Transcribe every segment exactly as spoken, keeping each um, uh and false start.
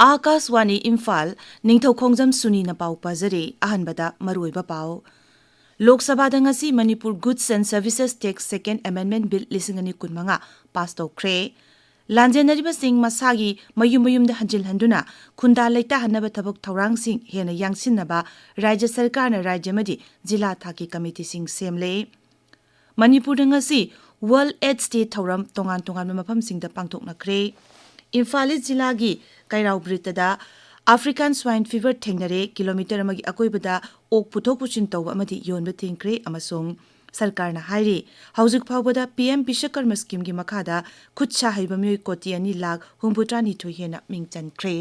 ꯑꯥꯀꯥꯁꯋꯥꯅꯤ ꯏꯝꯐꯥꯜ, ꯅꯤꯡꯊꯧꯈꯣꯡꯖꯝ ꯁꯨꯅꯤꯅ ꯄꯥꯎ ꯄꯥꯖꯔꯤ꯫ ꯑꯍꯥꯟꯕꯗ ꯃꯔꯨꯑꯣꯏꯕ ꯄꯥꯎ꯫ ꯂꯣꯛ ꯁꯚꯥꯗ ꯉꯁꯤ Manipur Goods and Services Tax Second Amendment Bill ꯂꯤꯁꯤꯡ ꯑꯅꯤ ꯀꯨꯟꯃꯉꯥ ꯄꯥꯁ ꯇꯧꯈ꯭ꯔꯦ꯫ ꯂꯥꯟꯖꯦꯟꯅꯔꯤꯕꯁꯤꯡ ꯃꯁꯥꯒꯤ ꯃꯌꯨꯝ ꯃꯌꯨꯝꯗ ꯍꯟꯖꯤꯜꯍꯟꯗꯨꯅ ꯈꯨꯟꯗꯥ ꯂꯩꯇꯥꯍꯟꯅꯕ ꯊꯕꯛ ꯊꯧꯔꯥꯡꯁꯤꯡ ꯍꯦꯟꯅ ꯌꯥꯡꯁꯤꯟꯅꯕ ꯔꯥꯖ꯭ꯌ ꯁꯔꯀꯥꯔꯅ ꯔꯥꯖ꯭ꯌ ꯑꯃꯗꯤ ꯖꯤꯂꯥ ꯊꯥꯛꯀꯤ ꯀꯃꯤꯇꯤꯁꯤꯡ ꯁꯦꯝꯂꯦ꯫ ꯃꯅꯤꯄꯨꯔꯗ ꯉꯁꯤ World AIDS Day ꯊꯧꯔꯝ ꯇꯣꯉꯥꯟ ꯇꯣꯉꯥꯟꯕ ꯃꯐꯝꯁꯤꯡꯗ ꯄꯥꯡꯊꯣꯛꯅꯈ꯭ꯔꯦ꯫ ꯏꯝꯐꯥꯜ ꯏꯁ ꯖꯤꯂꯥꯒꯤ ꯀꯩꯔꯥꯎ ꯕ꯭ꯔꯤꯠꯇꯗ African Swine Fever ꯊꯦꯡꯅꯔꯦ, ꯀꯤꯂꯣꯃꯤꯇꯔ ꯑꯃꯒꯤ ꯑꯀꯣꯏꯕꯗ ꯑꯣꯛ ꯄꯨꯊꯣꯛ ꯄꯨꯁꯤꯟ ꯇꯧꯕ ꯑꯃꯗꯤ ꯌꯣꯟꯕ ꯊꯤꯡꯈ꯭ꯔꯦ ꯑꯃꯁꯨꯡ ꯁꯔꯀꯥꯔꯅ ꯍꯥꯏꯔꯤ, ꯍꯧꯖꯤꯛ ꯐꯥꯎꯕꯗ ꯄꯤ ꯑꯦꯝ ꯕꯤꯁ꯭ꯋꯀꯔꯃ ꯁ꯭ꯀꯤꯝꯒꯤ ꯃꯈꯥꯗ ꯈꯨꯠ ꯁꯥ ꯍꯩꯕ ꯃꯤꯑꯣꯏ ꯀꯣꯇꯤ ꯑꯅꯤ ꯂꯥꯈ ꯍꯨꯝꯐꯨꯇꯔꯥꯅꯤꯊꯣꯏ ꯍꯦꯟꯅ ꯃꯤꯡ ꯆꯟꯈ꯭ꯔꯦ꯫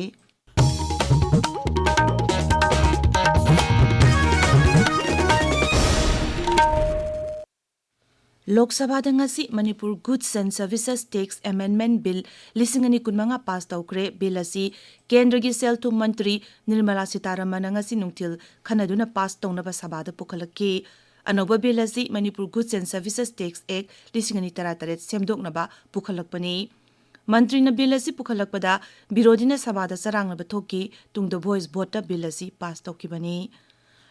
ꯂꯣꯛ ꯁꯚꯥꯗ ꯉꯁꯤ Manipur Goods and Services Tax Amendment Bill ꯂꯤꯁꯤꯡ ꯑꯅꯤ ꯀꯨꯟꯃꯉꯥ ꯄꯥꯁ ꯇꯧꯈ꯭ꯔꯦ꯫ ꯕꯤꯜ ꯑꯁꯤ ꯀꯦꯟꯗ꯭ꯔꯒꯤ ꯁꯦꯜ ꯊꯨꯝ ꯃꯟꯇ꯭ꯔꯤ ꯅꯤꯔꯃꯂꯥ ꯁꯤꯇꯥꯔꯥꯃꯟꯅ ꯉꯁꯤ ꯅꯨꯡꯊꯤꯜ ꯈꯟꯅꯗꯨꯅ ꯄꯥꯁ ꯇꯧꯅꯕ ꯁꯚꯥꯗ ꯄꯨꯈꯠꯂꯛꯈꯤ꯫ ꯑꯅꯧꯕ ꯕꯤꯜ ꯑꯁꯤ Manipur Goods and Services Tax Act ꯂꯤꯁꯤꯡ ꯑꯅꯤ ꯇꯔꯥꯇꯔꯦꯠ ꯁꯦꯝꯗꯣꯛꯅꯕ ꯄꯨꯈꯠꯂꯛꯄꯅꯤ꯫ ꯃꯟꯇ꯭ꯔꯤꯅ ꯕꯤꯜ ꯑꯁꯤ ꯄꯨꯈꯠꯂꯛꯄꯗ ꯕꯤꯔꯣꯙꯤꯅ ꯁꯚꯥꯗ ꯆꯔꯥꯡꯅꯕ ꯊꯣꯛꯈꯤ꯫ ꯇꯨꯡꯗ voice voteꯇ ꯕꯤꯜ ꯑꯁꯤ ꯄꯥꯁ ꯇꯧꯈꯤꯕꯅꯤ꯫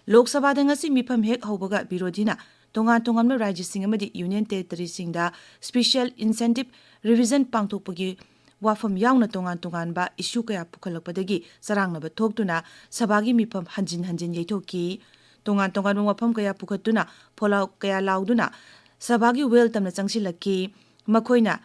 ꯂꯣꯛ ꯁꯚꯥꯗ ꯉꯁꯤ ꯃꯤꯐꯝ ꯍꯦꯛ ꯍꯧꯕꯒ ꯕꯤꯔꯣꯙꯤꯅ ꯇꯣꯉꯥꯟ ꯇꯣꯉꯥꯟꯕ ꯔꯥꯖ꯭ꯌꯁꯤꯡ ꯑꯃꯗꯤ ꯌꯨꯅꯤꯌꯟ ꯇꯦꯔꯤꯇꯣꯔꯤꯁꯤꯡꯗ special incentive revision ꯄꯥꯡꯊꯣꯛꯄꯒꯤ ꯋꯥꯐꯝ ꯌꯥꯎꯅ ꯇꯣꯉꯥꯟ ꯇꯣꯉꯥꯟꯕ issue ꯀꯌꯥ ꯄꯨꯈꯠꯂꯛꯄꯗꯒꯤ ꯆꯔꯥꯡꯅꯕ ꯊꯣꯛꯇꯨꯅ ꯁꯚꯥꯒꯤ ꯃꯤꯐꯝ ꯍꯟꯖꯤꯟ ꯍꯟꯖꯤꯟ ꯌꯩꯊꯣꯛꯈꯤ꯫ ꯇꯣꯉꯥꯟ ꯇꯣꯉꯥꯟꯕ ꯋꯥꯐꯝ ꯀꯌꯥ ꯄꯨꯈꯠꯇꯨꯅ ꯐꯣꯂꯥꯎ ꯀꯌꯥ ꯂꯥꯎꯗꯨꯅ ꯁꯚꯥꯒꯤ well ꯇꯝꯅ ꯆꯪꯁꯤꯜꯂꯛꯈꯤ꯫ ꯃꯈꯣꯏꯅ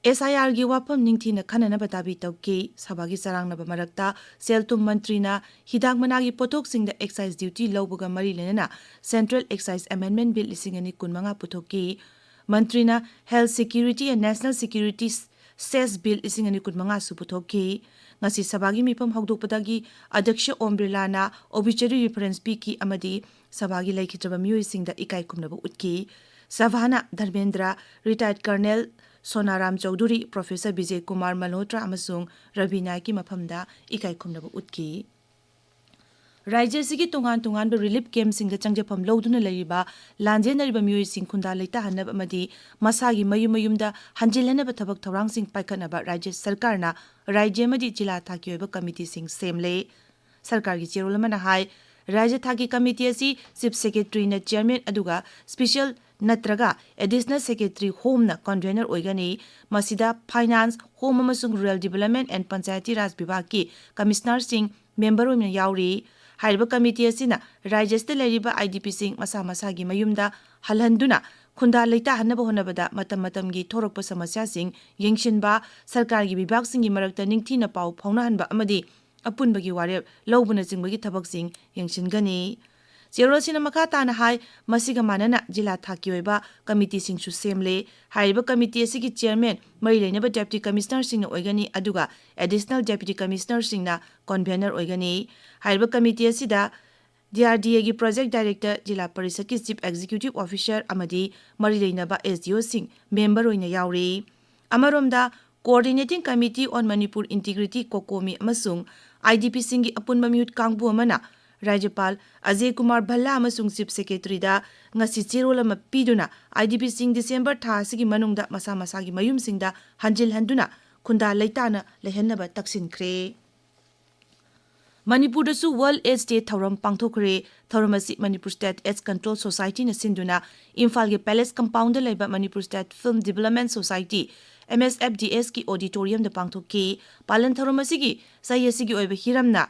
ꯑꯦꯁ ꯑꯥꯏ ꯑꯥꯔꯒꯤ ꯋꯥꯐꯝ ꯅꯤꯡꯊꯤꯅ ꯈꯟꯅꯅꯕ ꯗꯥꯕꯤ ꯇꯧꯈꯤ꯫ ꯁꯚꯥꯒꯤ ꯆꯔꯥꯡꯅꯕ ꯃꯔꯛꯇ ꯁꯦꯜ ꯊꯨꯝ ꯃꯟꯇ꯭ꯔꯤꯅ ꯍꯤꯗꯥꯛ ꯃꯅꯥꯒꯤ ꯄꯣꯠꯊꯣꯛꯁꯤꯡꯗ excise duty ꯂꯧꯕꯒ ꯃꯔꯤ ꯂꯩꯅꯅ Central Excise Amendment Bill ꯂꯤꯁꯤꯡ ꯑꯅꯤ ꯀꯨꯟꯃꯉꯥ ꯄꯨꯊꯣꯛꯈꯤ꯫ ꯃꯟꯇ꯭ꯔꯤꯅ Health Security and National Security Cess Bill ꯂꯤꯁꯤꯡ ꯑꯅꯤ ꯀꯨꯟꯃꯉꯥꯁꯨ ꯄꯨꯊꯣꯛꯈꯤ꯫ ꯉꯁꯤ ꯁꯚꯥꯒꯤ ꯃꯤꯐꯝ ꯍꯧꯗꯣꯛꯄꯗꯒꯤ ꯑꯗ꯭ꯌꯛꯁ ꯑꯣꯝ ꯕꯤꯔꯂꯥꯅ obituary reference ꯄꯤꯈꯤ ꯑꯃꯗꯤ ꯁꯚꯥꯒꯤ ꯂꯩꯈꯤꯗ꯭ꯔꯕ ꯃꯤꯑꯣꯏꯁꯤꯡꯗ ꯏꯀꯥꯏ ꯈꯨꯝꯅꯕ ꯎꯠꯈꯤ꯫ ꯁꯚꯥꯅ Dharmendra, retired Colonel ꯁꯣꯅꯥꯔꯥꯝ Chaudhuri, Professor Bijay Kumar ꯃꯜꯍꯣꯇ꯭ꯔꯥ ꯑꯃꯁꯨꯡ ꯔꯕꯤ ꯅꯥꯏꯛꯀꯤ ꯃꯐꯝꯗ ꯏꯀꯥꯏ ꯈꯨꯝꯅꯕ ꯎꯠꯈꯤ꯫ ꯔꯥꯖ꯭ꯌ ꯑꯁꯤꯒꯤ ꯇꯣꯉꯥꯟ ꯇꯣꯉꯥꯟꯕ relief campꯁꯤꯡꯗ ꯆꯪꯖꯐꯝ ꯂꯧꯗꯨꯅ ꯂꯩꯔꯤꯕ ꯂꯥꯟꯖꯦꯟꯅꯔꯤꯕ ꯃꯤꯑꯣꯏꯁꯤꯡ ꯈꯨꯟꯗꯥ ꯂꯩꯇꯥꯍꯟꯅꯕ ꯑꯃꯗꯤ ꯃꯁꯥꯒꯤ ꯃꯌꯨꯝ ꯃꯌꯨꯝꯗ ꯍꯟꯖꯤꯜꯍꯟꯅꯕ ꯊꯕꯛ ꯊꯧꯔꯥꯡꯁꯤꯡ ꯄꯥꯏꯈꯠꯅꯕ ꯔꯥꯖ꯭ꯌ ꯁꯔꯀꯥꯔꯅ ꯔꯥꯖ꯭ꯌ ꯑꯃꯗꯤ ꯖꯤꯂꯥ ꯊꯥꯛꯀꯤ ꯑꯣꯏꯕ ꯀꯃꯤꯇꯤꯁꯤꯡ ꯁꯦꯝꯂꯦ꯫ ꯁꯔꯀꯥꯔꯒꯤ ꯆꯦꯔꯣꯜ ꯑꯃꯅ ꯍꯥꯏ, ꯔꯥꯖ꯭ꯌ ꯊꯥꯛꯀꯤ ꯀꯃꯤꯇꯤ ꯑꯁꯤ Chief Secretaryꯅ chairman ꯑꯗꯨꯒ special ꯅꯠꯇ꯭ꯔꯒ additional secretary homeꯅ convener ꯑꯣꯏꯒꯅꯤ꯫ ꯃꯁꯤꯗ finance, home ꯑꯃꯁꯨꯡ rural development and panchayati Raj ꯕꯤꯚꯥꯒꯀꯤ commissionerꯁꯤꯡ member ꯑꯣꯏꯅ ꯌꯥꯎꯔꯤ꯫ ꯍꯥꯏꯔꯤꯕ ꯀꯃꯤꯇꯤ ꯑꯁꯤꯅ ꯔꯥꯖ꯭ꯌ ꯑꯁꯤꯗ ꯂꯩꯔꯤꯕ IDPꯁꯤꯡ ꯃꯁꯥ ꯃꯁꯥꯒꯤ ꯃꯌꯨꯝꯗ ꯍꯜꯍꯟꯗꯨꯅ ꯈꯨꯟꯗꯥ ꯂꯩꯇꯥꯍꯟꯅꯕ ꯍꯣꯠꯅꯕꯗ ꯃꯇꯝ ꯃꯇꯝꯒꯤ ꯊꯣꯔꯛꯄ ꯁꯃꯁ꯭ꯌꯥꯁꯤꯡ ꯌꯦꯡꯁꯤꯟꯕ, ꯁꯔꯀꯥꯔꯒꯤ ꯕꯤꯚꯥꯒꯁꯤꯡꯒꯤ ꯃꯔꯛꯇ ꯅꯤꯡꯊꯤꯅ ꯄꯥꯎ ꯐꯥꯎꯅꯍꯟꯕ ꯑꯃꯗꯤ ꯑꯄꯨꯟꯕꯒꯤ ꯋꯥꯔꯦꯞ ꯂꯧꯕꯅꯆꯤꯡꯕꯒꯤ ꯊꯕꯛꯁꯤꯡ ꯌꯦꯡꯁꯤꯟꯒꯅꯤ꯫ ꯆꯦꯔꯣꯜꯁꯤꯅ ꯃꯈꯥ ꯇꯥꯅ ꯍꯥꯏ, ꯃꯁꯤꯒ ꯃꯥꯟꯅꯅ ꯖꯤꯂꯥ ꯊꯥꯛꯀꯤ ꯑꯣꯏꯕ ꯀꯃꯤꯇꯤꯁꯤꯡꯁꯨ ꯁꯦꯝꯂꯦ꯫ ꯍꯥꯏꯔꯤꯕ ꯀꯃꯤꯇꯤ ꯑꯁꯤꯒꯤ chairman ꯃꯔꯤ ꯂꯩꯅꯕ deputy commissionerꯁꯤꯡꯅ ꯑꯣꯏꯒꯅꯤ, ꯑꯗꯨꯒ additional deputy commissionerꯁꯤꯡꯅ convener ꯑꯣꯏꯒꯅꯤ꯫ ꯍꯥꯏꯔꯤꯕ ꯀꯃꯤꯇꯤ ꯑꯁꯤꯗ DRDAꯒꯤ project director, ꯖꯤꯂꯥ ꯄꯔꯤꯁꯠꯀꯤ chief executive officer ꯑꯃꯗꯤ ꯃꯔꯤ ꯂꯩꯅꯕ SDOꯁꯤꯡ member ꯑꯣꯏꯅ ꯌꯥꯎꯔꯤ꯫ ꯑꯃꯔꯣꯝꯗ, Coordinating Committee on Manipur Integrity, COCOMI, ꯑꯃꯁꯨꯡ IDPꯁꯤꯡꯒꯤ ꯑꯄꯨꯟꯕ ꯃꯤꯍꯨꯠ ꯀꯥꯡꯕꯨ ꯑꯃꯅ ꯔꯥꯖ꯭ꯌꯄꯥꯜ ꯑꯖꯌ ꯀꯨꯃꯥꯔ ꯚꯜꯂꯥ ꯑꯃꯁꯨꯡ Chief Secretaryꯗ ꯉꯁꯤ ꯆꯦꯔꯣꯜ ꯑꯃ ꯄꯤꯗꯨꯅ IDPꯁꯤꯡ December ꯊꯥ ꯑꯁꯤꯒꯤ ꯃꯅꯨꯡꯗ ꯃꯁꯥ ꯃꯁꯥꯒꯤ ꯃꯌꯨꯝꯁꯤꯡꯗ ꯍꯟꯖꯤꯜꯍꯟꯗꯨꯅ ꯈꯨꯟꯗꯥ ꯂꯩꯇꯥꯅ ꯂꯩꯍꯟꯅꯕ ꯇꯛꯁꯤꯟꯈ꯭ꯔꯦ꯫ ꯃꯅꯤꯄꯨꯔꯗꯁꯨ World AIDS Day ꯊꯧꯔꯝ ꯄꯥꯡꯊꯣꯛꯈ꯭ꯔꯦ꯫ ꯊꯧꯔꯝ ꯑꯁꯤ Manipur State AIDS Control Societyꯅ ꯁꯤꯟꯗꯨꯅ ꯏꯝꯐꯥꯜꯒꯤ Palace Compoundꯗ ꯂꯩꯕ Manipur State Film Development Society, MSFDSꯀꯤ auditoriumꯗ ꯄꯥꯡꯊꯣꯛꯈꯤ꯫ ꯄꯥꯂꯟ ꯊꯧꯔꯝ ꯑꯁꯤꯒꯤ ꯆꯍꯤ ꯑꯁꯤꯒꯤ ꯑꯣꯏꯕ ꯍꯤꯔꯝꯅ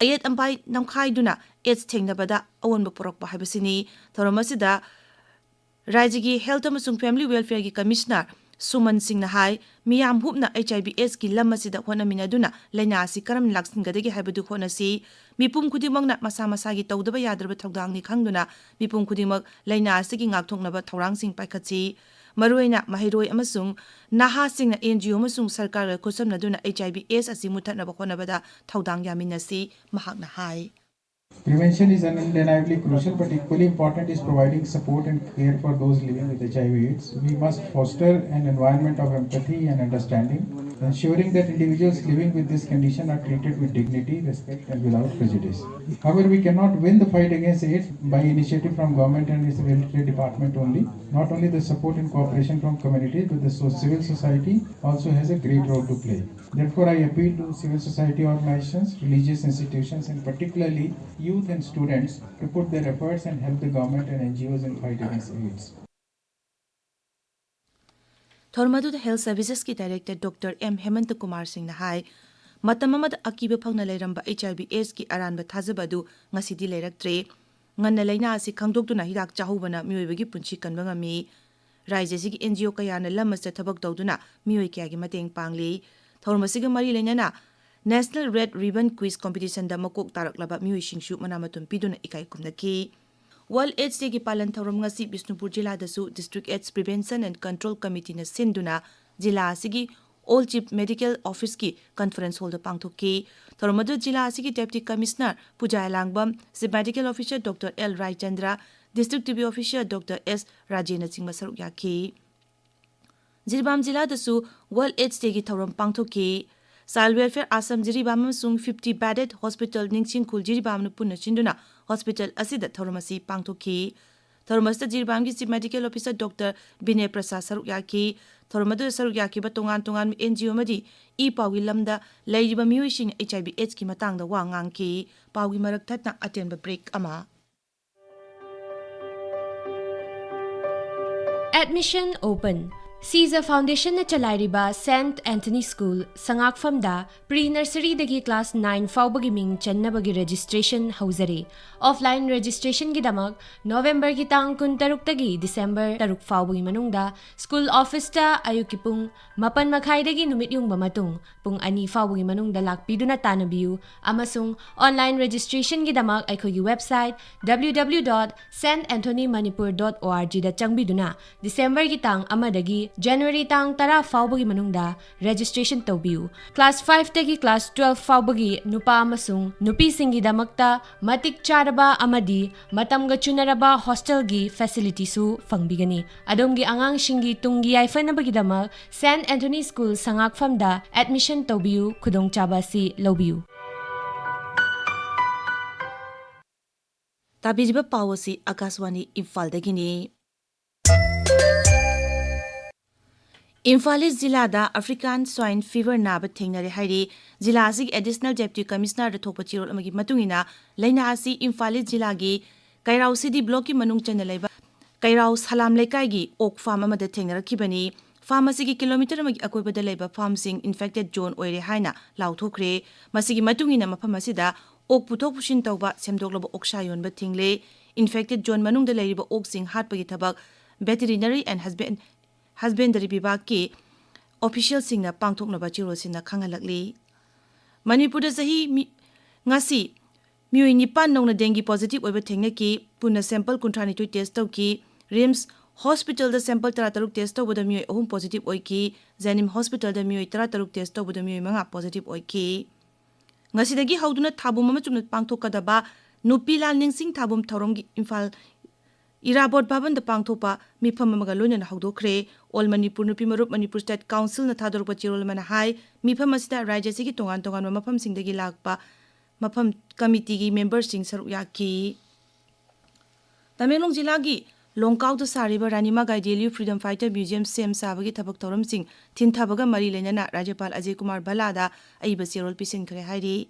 ꯑꯌꯦꯠ ꯑꯄꯥꯏ ꯅꯝꯈꯥꯏꯗꯨꯅ AIDS ꯊꯦꯡꯅꯕꯗ ꯑꯑꯣꯟꯕ ꯄꯨꯔꯛꯄ ꯍꯥꯏꯕꯁꯤꯅꯤ꯫ ꯊꯧꯔꯝ ꯑꯁꯤꯗ ꯔꯥꯖ꯭ꯌꯒꯤ Health ꯑꯃꯁꯨꯡ Family Welfareꯒꯤ Commissioner ꯁꯨꯃꯟ ꯁꯤꯡꯅ ꯍꯥꯏ, ꯃꯤꯌꯥꯝ ꯍꯨꯞꯅ HIV AIDSꯀꯤ ꯂꯝ ꯑꯁꯤꯗ ꯍꯣꯠꯅꯃꯤꯟꯅꯗꯨꯅ ꯂꯥꯏꯅꯥ ꯑꯁꯤ ꯀꯔꯝꯅ ꯂꯥꯛꯁꯤꯟꯒꯗꯒꯦ ꯍꯥꯏꯕꯗꯨ ꯍꯣꯠꯅꯁꯤ꯫ ꯃꯤꯄꯨꯝ ꯈꯨꯗꯤꯡꯃꯛꯅ ꯃꯁꯥ ꯃꯁꯥꯒꯤ ꯇꯧꯗꯕ ꯌꯥꯗ꯭ꯔꯕ ꯊꯧꯗꯥꯡꯅꯤ ꯈꯪꯗꯨꯅ ꯃꯤꯄꯨꯝ ꯈꯨꯗꯤꯡꯃꯛ ꯂꯥꯏꯅꯥ ꯑꯁꯤꯒꯤ ꯉꯥꯛꯊꯣꯛꯅꯕ ꯊꯧꯔꯥꯡꯁꯤꯡ ꯄꯥꯏꯈꯠꯁꯤ꯫ ꯃꯔꯨꯑꯣꯏꯅ ꯃꯍꯩꯔꯣꯏ ꯑꯃꯁꯨꯡ ꯅꯍꯥꯁꯤꯡꯅ NGO ꯑꯃꯁꯨꯡ ꯁꯔꯀꯥꯔꯒ ꯈꯨꯠꯁꯝꯅꯗꯨꯅ HIV AIDS ꯑꯁꯤ ꯃꯨꯠꯊꯠꯅꯕ ꯍꯣꯠꯅꯕꯗ ꯊꯧꯗꯥꯡ ꯌꯥꯃꯤꯟꯅꯁꯤ, ꯃꯍꯥꯛꯅ ꯍꯥꯏ꯫ Prevention is undeniably crucial, but equally important is providing support and care for those living with H I V AIDS. We must foster an environment of empathy and understanding, ensuring that individuals living with this condition are treated with dignity, respect, and without prejudice. However, we cannot win the fight against AIDS by initiative from government and its related department only. Not only the support and cooperation from communities, but the so- civil society also has a great role to play. Therefore, I appeal to civil society organizations, religious institutions, and particularly youth and students to put their efforts and help the government and N G Os in fight against AIDS. ꯊꯧꯔꯝ ꯑꯗꯨꯗ Health Servicesꯀꯤ Director Doctor M ꯍꯦꯃꯟꯇ Kumar ꯁꯤꯡꯅ ꯍꯥꯏ, ꯃꯇꯝ ꯑꯃꯗ ꯑꯀꯤꯕ ꯐꯪꯅ ꯂꯩꯔꯝꯕ H I V AIDSꯀꯤ ꯑꯔꯥꯟꯕ ꯊꯥꯖꯕ ꯑꯗꯨ ꯉꯁꯤꯗꯤ ꯂꯩꯔꯛꯇ꯭ꯔꯦ꯫ ꯉꯟꯅ ꯂꯥꯏꯅꯥ ꯑꯁꯤ ꯈꯪꯗꯣꯛꯇꯨꯅ ꯍꯤꯗꯥꯛ ꯆꯥꯍꯧꯕꯅ ꯃꯤꯑꯣꯏꯕꯒꯤ ꯄꯨꯟꯁꯤ ꯀꯟꯕ ꯉꯝꯃꯤ꯫ ꯔꯥꯖ꯭ꯌ ꯑꯁꯤꯒꯤ N G O ꯀꯌꯥꯅ ꯂꯝ ꯑꯁꯤꯗ ꯊꯕꯛ ꯇꯧꯗꯨꯅ ꯃꯤꯑꯣꯏ ꯀꯌꯥꯒꯤ ꯃꯇꯦꯡ ꯄꯥꯡꯂꯤ꯫ ꯊꯧꯔꯝ ꯑꯁꯤꯒ ꯃꯔꯤ ꯂꯩꯅꯅ National Red Ribbon Quiz Competitionꯗ ꯃꯀꯣꯛ ꯇꯥꯔꯛꯂꯕ ꯃꯤꯑꯣꯏꯁꯤꯡꯁꯨ ꯃꯅꯥ ꯃꯊꯨꯝ ꯄꯤꯗꯨꯅ ꯏꯀꯥꯏ ꯈꯨꯝꯅꯈꯤ꯫ World AIDS Dayꯒꯤ ꯄꯥꯂꯟ ꯊꯧꯔꯝ ꯉꯁꯤ Bishnupur ꯖꯤꯂꯥꯗꯁꯨ District AIDS Prevention and Control Committeeꯅ ꯁꯤꯟꯗꯨꯅ ꯖꯤꯂꯥ ꯑꯁꯤꯒꯤ All Chief Medical Officeꯀꯤ Conference Hallꯗ ꯄꯥꯡꯊꯣꯛꯈꯤ꯫ ꯊꯧꯔꯝ ꯑꯗꯨ ꯖꯤꯂꯥ ꯑꯁꯤꯒꯤ Deputy Commissioner ꯄꯨꯖꯥ ꯑꯦꯂꯥꯡꯕꯝ, Chief Medical Officer Doctor L Raichandra, District T B Officer Doctor S ꯔꯥꯖꯦꯟꯅꯆꯤꯡꯕ ꯁꯔꯨꯛ ꯌꯥꯈꯤ꯫ ꯖꯤꯔꯤꯕꯥꯝ ꯖꯤꯂꯥꯗꯁꯨ World AIDS Dayꯒꯤ ꯊꯧꯔꯝ ꯄꯥꯡꯊꯣꯛꯈꯤ꯫ Child Welfare Assam ꯖꯤꯔꯤꯕꯥꯝ ꯑꯃꯁꯨꯡ fifty Bedded Hospital ꯅꯤꯡꯁꯤꯡꯈꯨꯜ ꯖꯤꯔꯤꯕꯥꯝꯅ ꯄꯨꯟꯅ ꯁꯤꯟꯗꯨꯅ hospital ꯑꯁꯤꯗ ꯊꯧꯔꯝ ꯑꯁꯤ ꯄꯥꯡꯊꯣꯛꯈꯤ꯫ ꯊꯧꯔꯝ ꯑꯁꯤꯗ ꯖꯤꯔꯤꯕꯥꯝꯒꯤ Chief Medical Officer Doctor ꯕꯤꯅꯦ ꯄ꯭ꯔꯁꯥꯗ ꯁꯔꯨꯛ ꯌꯥꯈꯤ꯫ ꯊꯧꯔꯝ ꯑꯗꯨꯗ ꯁꯔꯨꯛ ꯌꯥꯈꯤꯕ ꯇꯣꯉꯥꯟ ꯇꯣꯉꯥꯟꯕ N G O ꯑꯃꯗꯤ ꯏ ꯄꯥꯎꯒꯤ ꯂꯝꯗ ꯂꯩꯔꯤꯕ ꯃꯤꯑꯣꯏꯁꯤꯡꯅ H I V AIDSꯀꯤ ꯃꯇꯥꯡꯗ ꯋꯥ ꯉꯥꯡꯈꯤ꯫ ꯄꯥꯎꯒꯤ ꯃꯔꯛ ꯊꯠꯅ ꯑꯇꯦꯟꯕ break ꯑꯃ꯫ Admission open. ꯁꯤꯖ Foundationꯅ ꯆꯂꯥꯏꯔꯤꯕ Saint Anthony School ꯁꯉꯥꯛꯐꯝꯗ pre nurseryꯗꯒꯤ class nine ꯐꯥꯎꯕꯒꯤ ꯃꯤꯡ ꯆꯟꯅꯕꯒꯤ registration ꯍꯧꯖꯔꯤ꯫ Offline registrationꯒꯤꯗꯃꯛ Novemberꯒꯤ ꯇꯥꯡ ꯀꯨꯟꯇꯔꯨꯛꯇꯒꯤ December ꯇꯔꯨꯛ ꯐꯥꯎꯕꯒꯤ ꯃꯅꯨꯡꯗ school officeꯇ ꯑꯌꯨꯛꯀꯤ ꯄꯨꯡ ꯃꯥꯄꯟ ꯃꯈꯥꯏꯗꯒꯤ ꯅꯨꯃꯤꯠ ꯌꯨꯡꯕ ꯃꯇꯨꯡ ꯄꯨꯡ ꯑꯅꯤ ꯐꯥꯎꯕꯒꯤ ꯃꯅꯨꯡꯗ ꯂꯥꯛꯄꯤꯗꯨꯅ ꯇꯥꯟꯅꯕꯤꯌꯨ, ꯑꯃꯁꯨꯡ online registrationꯒꯤꯗꯃꯛ ꯑꯩꯈꯣꯏꯒꯤ website W W W dot saint anthony manipur dot orgꯗ ꯆꯪꯕꯤꯗꯨꯅ Decemberꯒꯤ ꯇꯥꯡ ꯑꯃꯗꯒꯤ January ꯇꯥꯡ ꯇꯔꯥ ꯐꯥꯎꯕꯒꯤ ꯃꯅꯨꯡꯗ registration ꯇꯧꯕꯤꯌꯨ꯫ Class five ꯇꯒꯤ class twelve ꯐꯥꯎꯕꯒꯤ ꯅꯨꯄꯥ ꯑꯃꯁꯨꯡ ꯅꯨꯄꯤꯁꯤꯡꯒꯤꯗꯃꯛꯇ ꯃꯇꯤꯛ ꯆꯥꯔꯕ ꯑꯃꯗꯤ ꯃꯇꯝꯒ ꯆꯨꯅꯔꯕ hostelꯒꯤ facilityꯁꯨ ꯐꯪꯕꯤꯒꯅꯤ꯫ ꯑꯗꯣꯝꯒꯤ ꯑꯉꯥꯡꯁꯤꯡꯒꯤ ꯇꯨꯡꯒꯤ ꯌꯥꯏꯐꯅꯕꯒꯤꯗꯃꯛ Saint Anthony School ꯁꯉꯥꯛꯐꯝꯗ admission ꯇꯧꯕꯤꯌꯨ꯫ ꯈꯨꯗꯣꯡꯆꯥꯕ ꯑꯁꯤ ꯂꯧꯕꯤꯌꯨ꯫ ꯇꯥꯕꯤꯔꯤꯕ ꯄꯥꯎ ꯑꯁꯤ ꯑꯀꯥꯁꯋꯥꯅꯤ ꯏꯝꯐꯥꯜꯗꯒꯤꯅꯤ꯫ ꯏꯝꯐꯥꯜ ꯏꯁ ꯖꯤꯂꯥꯗ African Swine Fever ꯅꯥꯕ ꯊꯦꯡꯅꯔꯦ ꯍꯥꯏꯔꯤ꯫ ꯖꯤꯂꯥ ꯑꯁꯤꯒꯤ Additional Deputy Commissionerꯗ ꯊꯣꯛꯄ ꯆꯦꯔꯣꯜ ꯑꯃꯒꯤ ꯃꯇꯨꯡ ꯏꯟꯅ, ꯂꯥꯏꯅꯥ ꯑꯁꯤ ꯏꯝꯐꯥꯜ ꯏꯁ ꯖꯤꯂꯥꯒꯤ ꯀꯩꯔꯥꯎ ꯁꯤꯗꯤ ꯕ꯭ꯂꯣꯛꯀꯤ ꯃꯅꯨꯡ ꯆꯟꯅ ꯂꯩꯕ ꯀꯩꯔꯥꯎ ꯁꯂꯥꯝ ꯂꯩꯀꯥꯏꯒꯤ ꯑꯣꯛ ꯐꯥꯔꯝ ꯑꯃꯗ ꯊꯦꯡꯅꯔꯛꯈꯤꯕꯅꯤ꯫ ꯐꯥꯔꯝ ꯑꯁꯤꯒꯤ ꯀꯤꯂꯣꯃꯤꯇꯔ ꯑꯃꯒꯤ ꯑꯀꯣꯏꯕꯗ ꯂꯩꯕ ꯐꯥꯔꯝꯁꯤꯡ infected zone ꯑꯣꯏꯔꯦ ꯍꯥꯏꯅ ꯂꯥꯎꯊꯣꯛꯈ꯭ꯔꯦ꯫ ꯃꯁꯤꯒꯤ ꯃꯇꯨꯡ ꯏꯟꯅ, ꯃꯐꯝ ꯑꯁꯤꯗ ꯑꯣꯛ ꯄꯨꯊꯣꯛ ꯄꯨꯁꯤꯟ ꯇꯧꯕ, ꯁꯦꯝꯗꯣꯛꯂꯕ ꯑꯣꯛꯁꯥ ꯌꯣꯟꯕ ꯊꯤꯡꯂꯦ꯫ Infected zone ꯃꯅꯨꯡꯗ ꯂꯩꯔꯤꯕ ꯑꯣꯛꯁꯤꯡ ꯍꯥꯠꯄꯒꯤ ꯊꯕꯛ Veterinary and Husband-, Husbandry ꯕꯤꯚꯥꯒꯀꯤ officialꯁꯤꯡꯅ ꯄꯥꯡꯊꯣꯛꯅꯕ ꯆꯦꯔꯣꯜꯁꯤꯡꯅ ꯈꯪꯍꯜꯂꯛꯂꯤ꯫ ꯃꯅꯤꯄꯨꯔꯗ ꯆꯍꯤ ꯃꯤ-, ꯉꯁꯤ ꯃꯤꯑꯣꯏ ꯅꯤꯄꯥꯟ ꯅꯧꯅ dengue positive ꯑꯣꯏꯕ ꯊꯦꯡꯅꯈꯤ꯫ ꯄꯨꯟꯅ sample ꯀꯨꯟꯊ꯭ꯔꯥꯅꯤꯊꯣꯏ test ꯇꯧꯈꯤ꯫ RIMS hospitalꯗ sample ꯇꯔꯥꯇꯔꯨꯛ test ꯇꯧꯕꯗ ꯃꯤꯑꯣꯏ ꯑꯍꯨꯝ positive ꯑꯣꯏꯈꯤ꯫ JNIMS hospitalꯗ ꯃꯤꯑꯣꯏ ꯇꯔꯥꯇꯔꯨꯛ test ꯇꯧꯕꯗ ꯃꯤꯑꯣꯏ ꯃꯉꯥ positive ꯑꯣꯏꯈꯤ꯫ ꯉꯁꯤꯗꯒꯤ ꯍꯧꯗꯨꯅ ꯊꯥꯕꯨꯝ ꯑꯃ ꯆꯨꯞꯅ ꯄꯥꯡꯊꯣꯛꯀꯗꯕ ꯅꯨꯄꯤ ꯂꯥꯟ ꯅꯤꯡꯁꯤꯡ ꯊꯥꯕꯨꯝ ꯊꯧꯔꯝꯒꯤ ꯏꯝꯐꯥꯜ ꯏꯔꯥꯕꯣꯠ ꯚꯕꯟꯗ ꯄꯥꯡꯊꯣꯛꯄ ꯃꯤꯐꯝ ꯑꯃꯒ ꯂꯣꯏꯅꯅ ꯍꯧꯗꯣꯛꯈ꯭ꯔꯦ꯫ All Manipur ꯅꯨꯄꯤ ꯃꯔꯨꯞ Manipur State Councilꯅ ꯊꯥꯗꯣꯔꯛꯄ ꯆꯦꯔꯣꯜ ꯑꯃꯅ ꯍꯥꯏ, ꯃꯤꯐꯝ ꯑꯁꯤꯗ ꯔꯥꯖ꯭ꯌ ꯑꯁꯤꯒꯤ ꯇꯣꯉꯥꯟ ꯇꯣꯉꯥꯟꯕ ꯃꯐꯝꯁꯤꯡꯗꯒꯤ ꯂꯥꯛꯄ ꯃꯐꯝ committeeꯒꯤ memberꯁꯤꯡ ꯁꯔꯨꯛ ꯌꯥꯈꯤ꯫ ꯇꯃꯦꯡꯂꯣꯡ ꯖꯤꯂꯥꯒꯤ ꯂꯣꯡꯀꯥꯎꯗ ꯁꯥꯔꯤꯕ ꯔꯥꯅꯤꯃꯥ ꯒꯥꯏꯗꯦꯂꯤꯌꯨ Freedom Fighter Museum ꯁꯦꯝ ꯁꯥꯕꯒꯤ ꯊꯕꯛ ꯊꯧꯔꯝꯁꯤꯡ ꯊꯤꯟꯊꯕꯒ ꯃꯔꯤ ꯂꯩꯅꯅ ꯔꯥꯖ꯭ꯌꯄꯥꯜ ꯑꯖꯌ ꯀꯨꯃꯥꯔ ꯚꯜꯂꯥꯗ ꯑꯏꯕ ꯆꯦꯔꯣꯜ ꯄꯤꯁꯤꯟꯈ꯭ꯔꯦ ꯍꯥꯏꯔꯤ꯫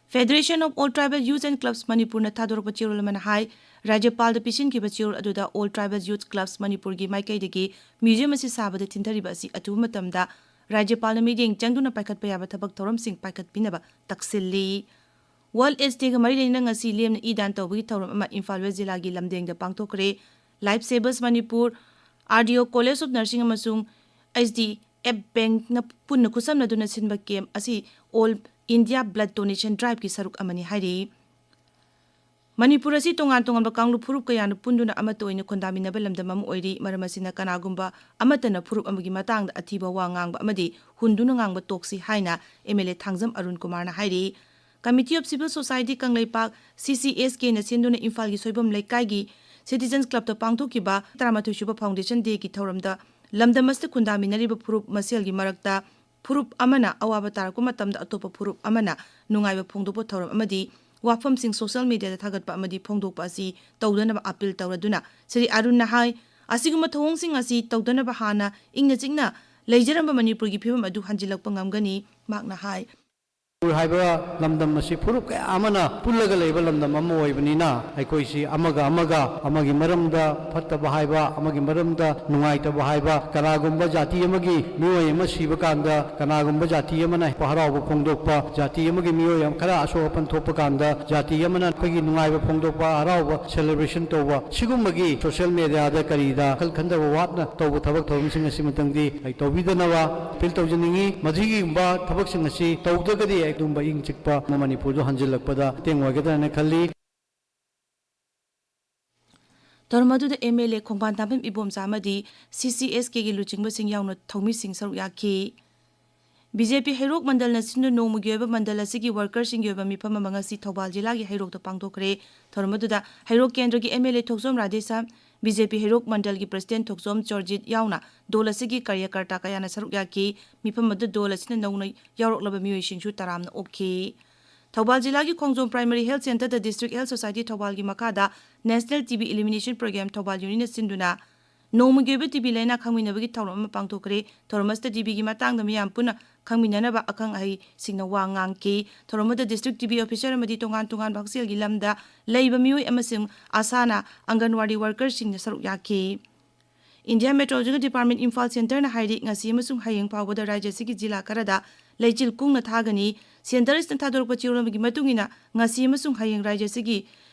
Federation of All Tribal Youth and Clubs ꯃꯅꯤꯄꯨꯔꯅ ꯊꯥꯗꯣꯔꯛꯄ ꯆꯦꯔꯣꯜ ꯑꯃꯅ ꯍꯥꯏ, ꯔꯥꯖ꯭ꯌꯄꯥꯜꯗ ꯄꯤꯁꯤꯟꯈꯤꯕ ꯆꯦꯔꯣꯜ ꯑꯗꯨꯗ All Tribal Youth Clubs ꯃꯅꯤꯄꯨꯔꯒꯤ ꯃꯥꯏꯀꯩꯗꯒꯤ museum ꯑꯁꯤ ꯁꯥꯕꯗ ꯊꯤꯟꯊꯔꯤꯕ ꯑꯁꯤ ꯑꯊꯨꯕ ꯃꯇꯝꯗ ꯔꯥꯖ꯭ꯌꯄꯥꯜꯅ ꯃꯤꯠꯌꯦꯡ ꯆꯪꯗꯨꯅ ꯄꯥꯏꯈꯠꯄ ꯌꯥꯕ ꯊꯕꯛ ꯊꯧꯔꯝꯁꯤꯡ ꯄꯥꯏꯈꯠꯄꯤꯅꯕ ꯇꯛꯁꯤꯜꯂꯤ꯫ World AIDS Dayꯒ ꯃꯔꯤ ꯂꯩꯅꯅ ꯉꯁꯤ ꯂꯦꯝꯅ ꯏ ꯗꯥꯟ ꯇꯧꯕꯒꯤ ꯊꯧꯔꯝ ꯑꯃ ꯏꯝꯐꯥꯜ ꯋꯦꯁ ꯖꯤꯂꯥꯒꯤ ꯂꯝꯗꯦꯡꯗ ꯄꯥꯡꯊꯣꯛꯈ꯭ꯔꯦ꯫ Life Savers Manipur, RDO College of Nursing ꯑꯃꯁꯨꯡ HDFC Bankꯅ ꯄꯨꯟꯅ ꯈꯨꯠꯁꯝꯅꯗꯨꯅ ꯁꯤꯟꯕ camp ꯑꯁꯤ All India Blood Donation Driveꯀꯤ ꯁꯔꯨꯛ ꯑꯃꯅꯤ ꯍꯥꯏꯔꯤ꯫ ꯃꯅꯤꯄꯨꯔ ꯑꯁꯤ ꯇꯣꯉꯥꯟ ꯇꯣꯉꯥꯟꯕ ꯀꯥꯡꯂꯨꯞ ꯐꯨꯔꯨꯞ ꯀꯌꯥꯅ ꯄꯨꯟꯗꯨꯅ ꯑꯃꯠꯇ ꯑꯣꯏꯅ ꯈꯨꯟꯗꯥꯃꯤꯟꯅꯕ ꯂꯝꯗꯝ ꯑꯃ ꯑꯣꯏꯔꯤ꯫ ꯃꯔꯝ ꯑꯁꯤꯅ ꯀꯅꯥꯒꯨꯝꯕ ꯑꯃꯠꯇꯅ ꯐꯨꯔꯨꯞ ꯑꯃꯒꯤ ꯃꯇꯥꯡꯗ ꯑꯊꯤꯕ ꯋꯥ ꯉꯥꯡꯕ ꯑꯃꯗꯤ ꯍꯨꯟꯗꯨꯅ ꯉꯥꯡꯕ ꯇꯣꯛꯁꯤ ꯍꯥꯏꯅ ꯑꯦꯝ ꯑꯦꯜ ꯑꯦ ꯊꯥꯡꯖꯝ ꯑꯔꯨꯟ ꯀꯨꯃꯥꯔꯅ ꯍꯥꯏꯔꯤ꯫ Committee of Civil Society Kangleipak, ꯁꯤ ꯁꯤ ꯑꯦꯁ ꯀꯦꯅ ꯁꯤꯟꯗꯨꯅ ꯏꯝꯐꯥꯜꯒꯤ ꯁꯣꯏꯕꯝ ꯂꯩꯀꯥꯏꯒꯤ Citizens Clubꯇ ꯄꯥꯡꯊꯣꯛꯈꯤꯕ ꯇꯔꯥꯃꯥꯊꯣꯏ ꯁꯨꯕ Foundation Dayꯒꯤ ꯊꯧꯔꯝꯗ ꯂꯝꯗꯝ ꯑꯁꯤꯗ ꯈꯨꯟꯗꯥꯃꯤꯟꯅꯔꯤꯕ ꯐꯨꯔꯨꯞ ꯃꯁꯦꯜꯒꯤ ꯃꯔꯛꯇ ꯐꯨꯔꯨꯞ ꯑꯃꯅ ꯑꯋꯥꯕ ꯇꯥꯔꯛꯄ ꯃꯇꯝꯗ ꯑꯇꯣꯞꯄ ꯐꯨꯔꯨꯞ ꯑꯃꯅ ꯅꯨꯡꯉꯥꯏꯕ ꯐꯣꯡꯗꯣꯛꯄ ꯊꯧꯔꯝ ꯑꯃꯗꯤ ꯋꯥꯐꯝꯁꯤꯡ social mediaꯗ ꯊꯥꯒꯠꯄ ꯑꯃꯗꯤ ꯐꯣꯡꯗꯣꯛꯄ ꯑꯁꯤ ꯇꯧꯗꯅꯕ appeal ꯇꯧꯔꯗꯨꯅ ꯁ꯭ꯔꯤ ꯑꯔꯨꯟꯅ ꯍꯥꯏ, ꯑꯁꯤꯒꯨꯝꯕ ꯊꯧꯑꯣꯡꯁꯤꯡ ꯑꯁꯤ ꯇꯧꯗꯅꯕ ꯍꯥꯟꯅ ꯏꯪꯅ ꯆꯤꯛꯅ ꯂꯩꯖꯔꯝꯕ ꯃꯅꯤꯄꯨꯔꯒꯤ ꯐꯤꯕꯝ ꯑꯗꯨ ꯍꯟꯖꯤꯜꯂꯛꯄ ꯉꯝꯒꯅꯤ꯫ ꯃꯍꯥꯛꯅ ꯍꯥꯏ꯫ ꯃꯅꯤꯄꯨꯔ ꯍꯥꯏꯕ ꯂꯝꯗꯝ ꯑꯁꯤ ꯐꯨꯔꯨꯞ ꯀꯌꯥ ꯑꯃꯅ ꯄꯨꯜꯂꯒ ꯂꯩꯕ ꯂꯝꯗꯝ ꯑꯃ ꯑꯣꯏꯕꯅꯤꯅ, ꯑꯩꯈꯣꯏꯁꯤ ꯑꯃꯒ ꯑꯃꯒ, ꯑꯃꯒꯤ ꯃꯔꯝꯗ ꯐꯠꯇꯕ ꯍꯥꯏꯕ, ꯑꯃꯒꯤ ꯃꯔꯝꯗ ꯅꯨꯡꯉꯥꯏꯇꯕ ꯍꯥꯏꯕ, ꯀꯅꯥꯒꯨꯝꯕ ꯖꯥꯇꯤ ꯑꯃꯒꯤ ꯃꯤꯑꯣꯏ ꯑꯃ ꯁꯤꯕ ꯀꯥꯟꯗ ꯀꯅꯥꯒꯨꯝꯕ ꯖꯥꯇꯤ ꯑꯃꯅ ꯍꯔꯥꯎꯕ ꯐꯣꯡꯗꯣꯛꯄ, ꯖꯥꯇꯤ ꯑꯃꯒꯤ ꯃꯤꯑꯣꯏ ꯑꯃ ꯈꯔ ꯑꯁꯣꯛ ꯑꯄꯟ ꯊꯣꯛꯄ ꯀꯥꯟꯗ ꯖꯥꯇꯤ ꯑꯃꯅ ꯑꯩꯈꯣꯏꯒꯤ ꯅꯨꯡꯉꯥꯏꯕ ꯐꯣꯡꯗꯣꯛꯄ, ꯍꯔꯥꯎꯕ celebration ꯇꯧꯕ, ꯁꯤꯒꯨꯝꯕꯒꯤ social mediaꯗ ꯀꯔꯤꯗ ꯋꯥꯈꯜ ꯈꯟꯊꯕ ꯋꯥꯠꯅ ꯇꯧꯕ ꯊꯕꯛ ꯊꯧꯔꯝꯁꯤꯡ ꯑꯁꯤꯃꯇꯪꯗꯤ ꯑꯩ ꯇꯧꯕꯤꯗꯅꯕ appeal ꯇꯧꯖꯅꯤꯡꯏ꯫ ꯃꯁꯤꯒꯨꯝꯕ ꯊꯕꯛꯁꯤꯡ ꯑꯁꯤ ꯇꯧꯗ꯭ꯔꯒꯗꯤ ꯑꯗꯨꯒꯨꯝꯕ ꯏꯪ ꯆꯤꯛꯄ ꯃꯅꯤꯄꯨꯔꯗꯨ ꯍꯟꯖꯤꯜꯂꯛꯄꯗ ꯃꯇꯦꯡ ꯑꯣꯏꯒꯗ꯭ꯔꯥ ꯍꯥꯏꯅ ꯈꯜꯂꯤ꯫ ꯊꯧꯔꯝ ꯑꯗꯨꯗ ꯑꯦꯝ ꯑꯦꯜ ꯑꯦ ꯈꯣꯡꯕꯥꯟ ꯊꯥꯕꯝ ꯏꯕꯣꯝꯆꯥ ꯑꯃꯗꯤ ꯁꯤ ꯁꯤ ꯑꯦꯁ ꯀꯦꯒꯤ ꯂꯨꯆꯤꯡꯕꯁꯤꯡ ꯌꯥꯎꯅ ꯊꯧꯃꯤꯁꯤꯡ ꯁꯔꯨꯛ ꯌꯥꯈꯤ꯫ ꯕꯤ ꯖꯦ ꯄꯤ ꯍꯩꯔꯣꯛ ꯃꯟꯗꯜꯅ ꯁꯤꯟꯗꯨꯅ ꯅꯣꯡꯃꯒꯤ ꯑꯣꯏꯕ ꯃꯟꯗꯜ ꯑꯁꯤꯒꯤ workerꯁꯤꯡꯒꯤ ꯑꯣꯏꯕ ꯃꯤꯐꯝ ꯑꯃ ꯉꯁꯤ ꯊꯧꯕꯥꯜ ꯖꯤꯂꯥꯒꯤ ꯍꯩꯔꯣꯛꯇ ꯄꯥꯡꯊꯣꯛꯈ꯭ꯔꯦ꯫ ꯊꯧꯔꯝ ꯑꯗꯨꯗ ꯍꯩꯔꯣꯛ ꯀꯦꯟꯗ꯭ꯔꯒꯤ M L A Thokchom Radheshyam, B J P Heirok ꯃꯟꯗꯜꯒꯤ president ꯊꯣꯛꯆꯣꯝ ꯆꯣꯔꯖꯤꯠ ꯌꯥꯎꯅ ꯗꯣꯜ ꯑꯁꯤꯒꯤ ꯀꯥꯔꯌꯀꯔꯇꯥ ꯀꯌꯥꯅ ꯁꯔꯨꯛ ꯌꯥꯈꯤ꯫ ꯃꯤꯐꯝ ꯑꯗꯨꯗ ꯗꯣꯜ ꯑꯁꯤꯅ ꯅꯧꯅ ꯌꯥꯎꯔꯛꯂꯕ ꯃꯤꯑꯣꯏꯁꯤꯡꯁꯨ ꯇꯔꯥꯝꯅ ꯑꯣꯛꯈꯤ꯫ ꯊꯧꯕꯥꯜ ꯖꯤꯂꯥꯒꯤ ꯈꯣꯡꯖꯣꯝ Primary Health Centreꯗ District Health Society ꯊꯧꯕꯥꯜꯒꯤ ꯃꯈꯥꯗ National T B Elimination Program Thoubal unitꯅ ꯁꯤꯟꯗꯨꯅ ꯅꯣꯡꯃꯒꯤ ꯑꯣꯏꯕ ꯇꯤ ꯕꯤ ꯂꯥꯏꯅꯥ ꯈꯪꯃꯤꯟꯅꯕꯒꯤ ꯊꯧꯔꯝ ꯑꯃ ꯄꯥꯡꯊꯣꯛꯈ꯭ꯔꯦ꯫ ꯊꯧꯔꯝ ꯑꯁꯤꯗ ꯇꯤ ꯕꯤꯒꯤ ꯃꯇꯥꯡꯗ ꯃꯤꯌꯥꯝ ꯄꯨꯟꯅ ꯈꯪꯃꯤꯟꯅꯅꯕ ꯑꯈꯪ ꯑꯍꯩꯁꯤꯡꯅ ꯋꯥ ꯉꯥꯡꯈꯤ꯫ ꯊꯧꯔꯝ ꯑꯗꯨꯗ district ꯇꯤ ꯕꯤ officer ꯑꯃꯗꯤ ꯇꯣꯉꯥꯟ ꯇꯣꯉꯥꯟꯕ ꯍꯛꯁꯦꯜꯒꯤ ꯂꯝꯗ ꯂꯩꯕ ꯃꯤꯑꯣꯏ ꯑꯃꯁꯨꯡ ꯑꯁꯥꯅ ꯑꯪꯒꯟꯋꯥꯗꯤ workerꯁꯤꯡꯅ ꯁꯔꯨꯛ ꯌꯥꯈꯤ꯫ India Meteorological Department ꯏꯝꯐꯥꯜ Centreꯅ ꯍꯥꯏꯔꯤ, ꯉꯁꯤ ꯑꯃꯁꯨꯡ ꯍꯌꯦꯡ ꯐꯥꯎꯕꯗ ꯔꯥꯖ꯭ꯌ ꯑꯁꯤꯒꯤ ꯖꯤꯂꯥ ꯈꯔꯗ ꯂꯩꯆꯤꯜ ꯀꯨꯡꯅ ꯊꯥꯒꯅꯤ꯫ Centre ꯑꯁꯤꯅ ꯊꯥꯗꯣꯔꯛꯄ ꯆꯦꯔꯣꯜ ꯑꯃꯒꯤ ꯃꯇꯨꯡ ꯏꯟꯅ, ꯉꯁꯤ ꯑꯃꯁꯨꯡ ꯍꯌꯦꯡ ꯔꯥꯖ꯭ꯌ ꯑꯁꯤꯒꯤ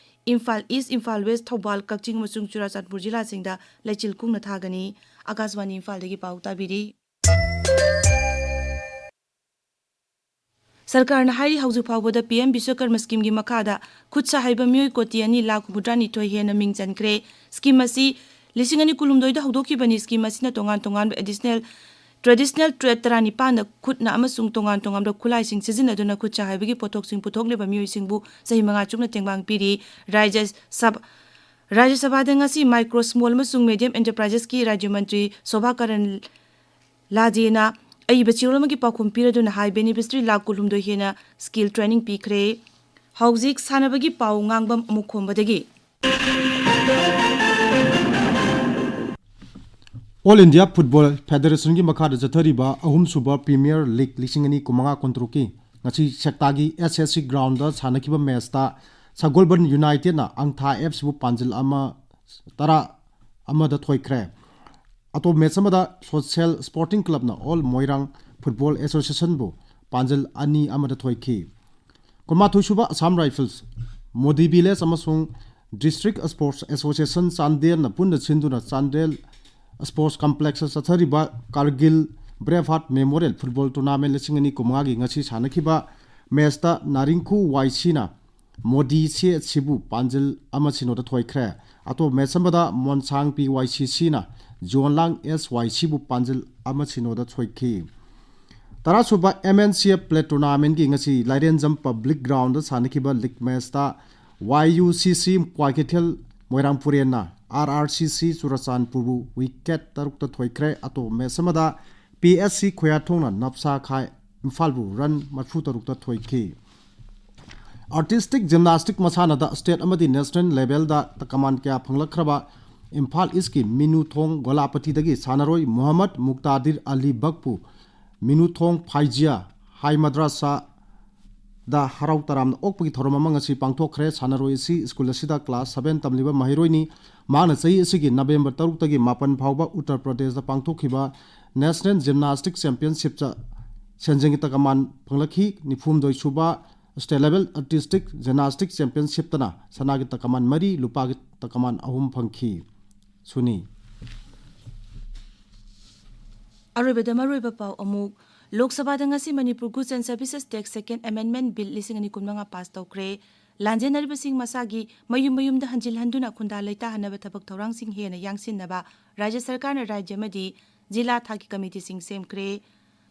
ꯏꯝꯐꯥꯜ East, ꯏꯝꯐꯥꯜ West, ꯊꯧꯕꯥꯜ, ꯀꯛꯆꯤꯡ ꯑꯃꯁꯨꯡ ꯆꯨꯔꯥꯆꯥꯟꯄꯨꯔ ꯖꯤꯂꯥꯁꯤꯡꯗ ꯂꯩꯆꯤꯜ ꯀꯨꯡꯅ ꯊꯥꯒꯅꯤ꯫ ꯑꯀꯥꯁꯕꯥꯅꯤ ꯏꯝꯐꯥꯜꯗꯒꯤ ꯄꯥꯎ ꯇꯥꯕꯤꯔꯤ꯫ ꯁꯔꯀꯥꯔꯅ ꯍꯥꯏꯔꯤ, ꯍꯧꯖꯤꯛ ꯐꯥꯎꯕꯗ ꯄꯤ ꯑꯦꯝ ꯕꯤꯁ꯭ꯋꯀꯔꯃ ꯁ꯭ꯀꯤꯝꯒꯤ ꯃꯈꯥꯗ ꯈꯨꯠ ꯁꯥ ꯍꯩꯕ ꯃꯤꯑꯣꯏ ꯀꯣꯇꯤ ꯑꯅꯤ ꯂꯥꯈ ꯍꯨꯝꯐꯨꯇꯔꯥꯅꯤꯊꯣꯏ ꯍꯦꯟꯅ ꯃꯤꯡ ꯆꯟꯈ꯭ꯔꯦ꯫ ꯁ꯭ꯀꯤꯝ ꯑꯁꯤ ꯂꯤꯁꯤꯡ ꯑꯅꯤ ꯀꯨꯟꯍꯨꯝꯗꯣꯏꯗ ꯍꯧꯗꯣꯛꯈꯤꯕꯅꯤ꯫ ꯁ꯭ꯀꯤꯝ ꯑꯁꯤꯅ ꯇꯣꯉꯥꯟ ꯇꯣꯉꯥꯟꯕ ꯑꯦꯗꯤꯁꯅꯦꯜ ꯇ꯭ꯔꯦꯗꯤꯁꯅꯦꯜ ꯇ꯭ꯔꯦꯗ ꯇꯔꯥꯅꯤꯄꯥꯟꯗ ꯈꯨꯠꯅ ꯑꯃꯁꯨꯡ ꯇꯣꯉꯥꯟ ꯇꯣꯉꯥꯟꯕ ꯈꯨꯠꯂꯥꯏꯁꯤꯡ ꯁꯤꯖꯤꯟꯅꯗꯨꯅ ꯈꯨꯠ ꯁꯥ ꯍꯩꯕꯒꯤ ꯄꯣꯠꯊꯣꯛꯁꯤꯡ ꯄꯨꯊꯣꯛꯂꯤꯕ ꯃꯤꯑꯣꯏꯁꯤꯡꯕꯨ ꯆꯍꯤ ꯃꯉꯥ ꯆꯨꯞꯅ ꯇꯦꯡꯕꯥꯡ ꯄꯤꯔꯤ꯫ ꯔꯥꯖ꯭ꯌ ꯁꯚꯥ ꯔꯥꯖ꯭ꯌ ꯁꯚꯥꯗ ꯉꯁꯤ ꯃꯥꯏꯀ꯭ꯔꯣ, ꯁ꯭ꯃꯣꯜ ꯑꯃꯁꯨꯡ ꯃꯦꯗꯤꯌꯝ ꯑꯦꯟꯇꯔꯄ꯭ꯔꯥꯏꯖꯦꯁꯀꯤ ꯔꯥꯖ꯭ꯌ ꯃꯟꯇ꯭ꯔꯤ ꯁꯣꯚꯥ ꯀꯔꯟ ꯂꯥꯗꯦꯅ ꯑꯏꯕ ꯆꯦꯔꯣꯜ ꯑꯃꯒꯤ ꯄꯥꯎꯈꯨꯝ ꯄꯤꯔꯗꯨꯅ ꯍꯥꯏ, ꯕꯦꯅꯤꯐꯤꯁꯔꯤ ꯂꯥꯈ ꯀꯨꯟꯍꯨꯝꯗꯣꯏ ꯍꯦꯟꯅ ꯁ꯭ꯀꯤꯜ ꯇ꯭ꯔꯦꯅꯤꯡ ꯄꯤꯈ꯭ꯔꯦ꯫ ꯍꯧꯖꯤꯛ ꯁꯥꯟꯅꯕꯒꯤ ꯄꯥꯎ꯫ ꯉꯥꯡꯕꯝ ꯑꯃꯨꯛ ꯈꯣꯝꯕꯗꯒꯤ꯫ ꯑꯣꯜ ꯏꯟꯗꯤꯌꯥ ꯐꯨꯠꯕꯣꯜ ꯐꯦꯗꯦꯔꯦꯁꯟꯒꯤ ꯃꯈꯥꯗ ꯆꯠꯊꯔꯤꯕ ꯑꯍꯨꯝꯁꯨꯕ ꯄ꯭ꯔꯤꯃꯤꯌꯔ ꯂꯤꯒ ꯂꯤꯁꯤꯡ ꯑꯅꯤ ꯀꯨꯟꯃꯉꯥ ꯀꯨꯟꯇꯔꯨꯛꯀꯤ ꯉꯁꯤ ꯁꯦꯛꯇꯥꯒꯤ ꯑꯦꯁ ꯑꯦꯁ ꯁꯤ ꯒ꯭ꯔꯥꯎꯟꯗ ꯁꯥꯟꯅꯈꯤꯕ ꯃꯦꯆꯇ ꯁꯒꯣꯜꯕꯟ ꯌꯨꯅꯥꯏꯇꯦꯗꯅ ꯑꯪꯊꯥ ꯑꯦꯐ ꯁꯤꯕꯨ ꯄꯥꯟꯖꯤꯜ ꯑꯃ, ꯇꯔꯥ ꯑꯃꯗ ꯊꯣꯏꯈ꯭ꯔꯦ꯫ ꯑꯇꯣꯞꯄ ꯃꯦꯆ ꯑꯃꯗ ꯁꯣꯁꯦꯜ ꯁ꯭ꯄꯣꯔꯇꯤꯡ ꯀ꯭ꯂꯕꯅ ꯑꯣꯜ ꯃꯣꯏꯔꯥꯡ ꯐꯨꯠꯕꯣꯜ ꯑꯦꯁꯣꯁꯤꯌꯦꯁꯟꯕꯨ ꯄꯥꯟꯖꯤꯜ ꯑꯅꯤ ꯑꯃꯗ ꯊꯣꯏꯈꯤ꯫ ꯀꯨꯟꯃꯥꯊꯣꯏ ꯁꯨꯕ ꯑꯁꯥꯝ ꯔꯥꯏꯐꯜꯁ, ꯃꯣꯗꯤ ꯚꯤꯂꯦꯖ ꯑꯃꯁꯨꯡ ꯗꯤꯁꯇ꯭ꯔꯤꯛ ꯁ꯭ꯄꯣꯔꯠꯁ ꯑꯦꯁꯣꯁꯤꯌꯦꯁꯟ ꯆꯥꯟꯗꯦꯜꯅ ꯄꯨꯟꯅ ꯁꯤꯟꯗꯨꯅ ꯆꯥꯟꯗꯦꯜ ꯁ꯭ꯄꯣꯔꯠꯁ ꯀꯝꯄ꯭ꯂꯦꯛꯁꯇ ꯆꯠꯊꯔꯤꯕ Kargil brave heart memorial football tournament ꯂꯤꯁꯤꯡ ꯑꯅꯤ ꯀꯨꯟꯃꯉꯥꯒꯤ ꯉꯁꯤ ꯁꯥꯟꯅꯈꯤꯕ ꯃꯦꯆꯇ ꯅꯥꯔꯤꯡꯈꯨ ꯋꯥꯏ ꯁꯤꯅ ꯃꯣꯗꯤ ꯁꯤ ꯑꯦꯆ ꯁꯤꯕꯨ ꯄꯥꯟꯖꯤꯜ ꯑꯃ ꯁꯤꯅꯣꯗ ꯊꯣꯏꯈ꯭ꯔꯦ꯫ ꯑꯇꯣꯞꯄ ꯃꯦꯆ ꯑꯃꯗ ꯃꯣꯟꯁꯥꯡ ꯄꯤ ꯋꯥꯏ ꯁꯤ ꯁꯤꯅ ꯖꯣꯟꯂꯥꯡ ꯑꯦꯁ ꯋꯥꯏ ꯁꯤꯕꯨ ꯄꯥꯟꯖꯤꯜ ꯑꯃ ꯁꯤꯅꯣꯗ ꯊꯣꯏꯈꯤ꯫ ꯇꯔꯥꯁꯨꯕ M N C F play ꯇꯣꯔꯅꯥꯃꯦꯟꯒꯤ ꯉꯁꯤ ꯂꯥꯏꯔꯦꯟꯖꯝ ꯄꯕ꯭ꯂꯤꯛ ꯒ꯭ꯔꯥꯎꯟꯗ ꯁꯥꯟꯅꯈꯤꯕ ꯂꯤꯒ ꯃꯦꯆꯇ Y U C C Kwakeithel ꯃꯣꯏꯔꯥꯡꯄꯨꯔꯦꯟꯅ R R C ꯁꯤ ꯆꯨꯔꯆꯥꯟꯄꯨꯔꯕꯨ ꯋꯤꯀꯦꯠ ꯇꯔꯨꯛꯇ ꯊꯣꯏꯈ꯭ꯔꯦ꯫ ꯑꯇꯣꯞꯄ ꯃꯦꯆ ꯑꯃꯗ ꯄꯤ ꯑꯦꯁ ꯁꯤ ꯈꯣꯌꯥꯊꯣꯡꯅ ꯅꯞꯁꯥ ꯈꯥꯏ ꯏꯝꯐꯥꯜꯕꯨ ꯔꯟ ꯃꯔꯤꯐꯨ ꯇꯔꯨꯛꯇ ꯊꯣꯏꯈꯤ꯫ ꯑꯥꯔꯇꯤꯁꯇꯤꯛ ꯖꯤꯝꯅꯥꯁꯇꯤꯛ ꯃꯁꯥꯟꯅꯗ ꯁ꯭ꯇꯦꯠ ꯑꯃꯗꯤ ꯅꯦꯁꯅꯦꯜ ꯂꯦꯚꯦꯜꯗ ꯇꯀꯃꯥꯟ ꯀꯌꯥ ꯐꯪꯂꯛꯈ꯭ꯔꯕ ꯏꯝꯐꯥꯜ ꯏꯁꯀꯤ ꯃꯤꯅꯨꯊꯣꯡ ꯒꯣꯂꯥꯄꯇꯤꯗꯒꯤ ꯁꯥꯟꯅꯔꯣꯏ ꯃꯨꯍꯝꯃꯗ ꯃꯨꯛꯇꯥꯗꯤꯔ ꯑꯂꯤ ꯕꯛꯄꯨ ꯃꯤꯅꯨꯊꯣꯡ ꯐꯥꯏꯖꯤꯌꯥ ꯍꯥꯏ ꯃꯗ꯭ꯔꯥꯁꯥꯗ ꯍꯔꯥꯎ ꯇꯔꯥꯝꯅ ꯑꯣꯛꯄꯒꯤ ꯊꯧꯔꯝ ꯑꯃ ꯉꯁꯤ ꯄꯥꯡꯊꯣꯛꯈ꯭ꯔꯦ꯫ ꯁꯥꯟꯅꯔꯣꯏ ꯑꯁꯤ ꯁ꯭ꯀꯨꯜ ꯑꯁꯤꯗ ꯀ꯭ꯂꯥꯁ ꯁꯚꯦꯟ ꯇꯝꯂꯤꯕ ꯃꯍꯩꯔꯣꯏꯅꯤ꯫ ꯃꯍꯥꯛꯅ ꯆꯍꯤ ꯑꯁꯤꯒꯤ ꯅꯕꯦꯝꯕꯔ ꯇꯔꯨꯛꯇꯒꯤ ꯃꯥꯄꯟ ꯐꯥꯎꯕ ꯎꯠꯇꯔ ꯄ꯭ꯔꯗꯦꯁꯇ ꯄꯥꯡꯊꯣꯛꯈꯤꯕ ꯅꯦꯁꯅꯦꯜ ꯖꯤꯝꯅꯥꯁꯇꯤꯛ ꯆꯦꯝꯄꯤꯌꯟꯁꯤꯞꯇ ꯁꯦꯟꯖꯦꯡꯒꯤ ꯇꯀꯃꯥꯟ ꯐꯪꯂꯛꯈꯤ꯫ ꯅꯤꯐꯨꯍꯨꯝꯗꯣꯏ ꯁꯨꯕ ꯁ꯭ꯇꯦꯠ ꯂꯦꯚꯦꯜ ꯑꯥꯔꯇꯤꯁꯇꯤꯛ ꯖꯤꯝꯅꯥꯁꯇꯤꯛ ꯆꯦꯝꯄꯤꯌꯟꯁꯤꯞꯇꯅ ꯁꯅꯥꯒꯤ ꯇꯀꯃꯥꯟ ꯃꯔꯤ, ꯂꯨꯄꯥꯒꯤ ꯇꯀꯃꯥꯟ ꯑꯍꯨꯝ ꯐꯪꯈꯤ꯫ ꯁꯨꯅꯤ꯫ ꯑꯔꯣꯏꯕꯗ ꯃꯔꯨꯑꯣꯏꯕ ꯄꯥꯎ ꯑꯃꯨꯛ꯫ ꯂꯣꯛ ꯁꯚꯥꯗ ꯉꯁꯤ Manipur Goods and Services Tax Second Amendment Bill ꯂꯤꯁꯤꯡ ꯑꯅꯤ ꯀꯨꯟꯃꯉꯥ ꯄꯥꯁ ꯇꯧꯈ꯭ꯔꯦ꯫ ꯂꯥꯟꯖꯦꯟꯅꯔꯤꯕꯁꯤꯡ ꯃꯁꯥꯒꯤ ꯃꯌꯨꯝ ꯃꯌꯨꯝꯗ ꯍꯟꯖꯤꯜꯍꯟꯗꯨꯅ ꯈꯨꯟꯗꯥ ꯂꯩꯇꯥꯍꯟꯅꯕ ꯊꯕꯛ ꯊꯧꯔꯥꯡꯁꯤꯡ ꯍꯦꯟꯅ ꯌꯥꯡꯁꯤꯟꯅꯕ ꯔꯥꯖ꯭ꯌ ꯁꯔꯀꯥꯔꯅ ꯔꯥꯖ꯭ꯌ ꯑꯃꯗꯤ ꯖꯤꯂꯥ ꯊꯥꯛꯀꯤ ꯀꯃꯤꯇꯤꯁꯤꯡ ꯁꯦꯝꯈ꯭ꯔꯦ꯫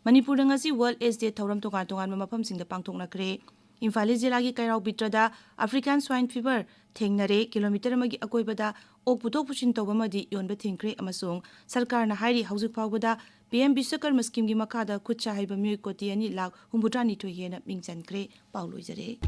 ꯃꯅꯤꯄꯨꯔꯗ ꯉꯁꯤ World AIDS Day ꯊꯧꯔꯝ ꯇꯣꯉꯥꯟ ꯇꯣꯉꯥꯟꯕ ꯃꯐꯝꯁꯤꯡꯗ ꯄꯥꯡꯊꯣꯛꯅꯈ꯭ꯔꯦ꯫ ꯏꯝꯐꯥꯜ ꯏꯁ ꯖꯤꯂꯥꯒꯤ ꯀꯩꯔꯥꯎ ꯕꯤꯇ꯭ꯔꯗ African Swine Fever ꯊꯦꯡꯅꯔꯦ꯫ ꯀꯤꯂꯣꯃꯤꯇꯔ ꯑꯃꯒꯤ ꯑꯀꯣꯏꯕꯗ ꯑꯣꯛ ꯄꯨꯊꯣꯛ ꯄꯨꯁꯤꯟ ꯇꯧꯕ ꯑꯃꯗꯤ ꯌꯣꯟꯕ ꯊꯤꯡꯈ꯭ꯔꯦ ꯑꯃꯁꯨꯡ ꯁꯔꯀꯥꯔꯅ ꯍꯥꯏꯔꯤ, ꯍꯧꯖꯤꯛ ꯐꯥꯎꯕꯗ P M ꯕꯤꯁ꯭ꯋꯀꯔꯃ ꯁ꯭ꯀꯤꯝꯒꯤ ꯃꯈꯥꯗ ꯈꯨꯠ ꯁꯥ ꯍꯩꯕ ꯃꯤꯑꯣꯏ ꯀꯣꯇꯤ ꯑꯅꯤ ꯂꯥꯈ ꯍꯨꯝꯐꯨꯇꯔꯥꯅꯤꯊꯣꯏ ꯍꯦꯟꯅ ꯃꯤꯡ ꯆꯟꯈ꯭ꯔꯦ꯫ ꯄꯥꯎ ꯂꯣꯏꯖꯔꯦ꯫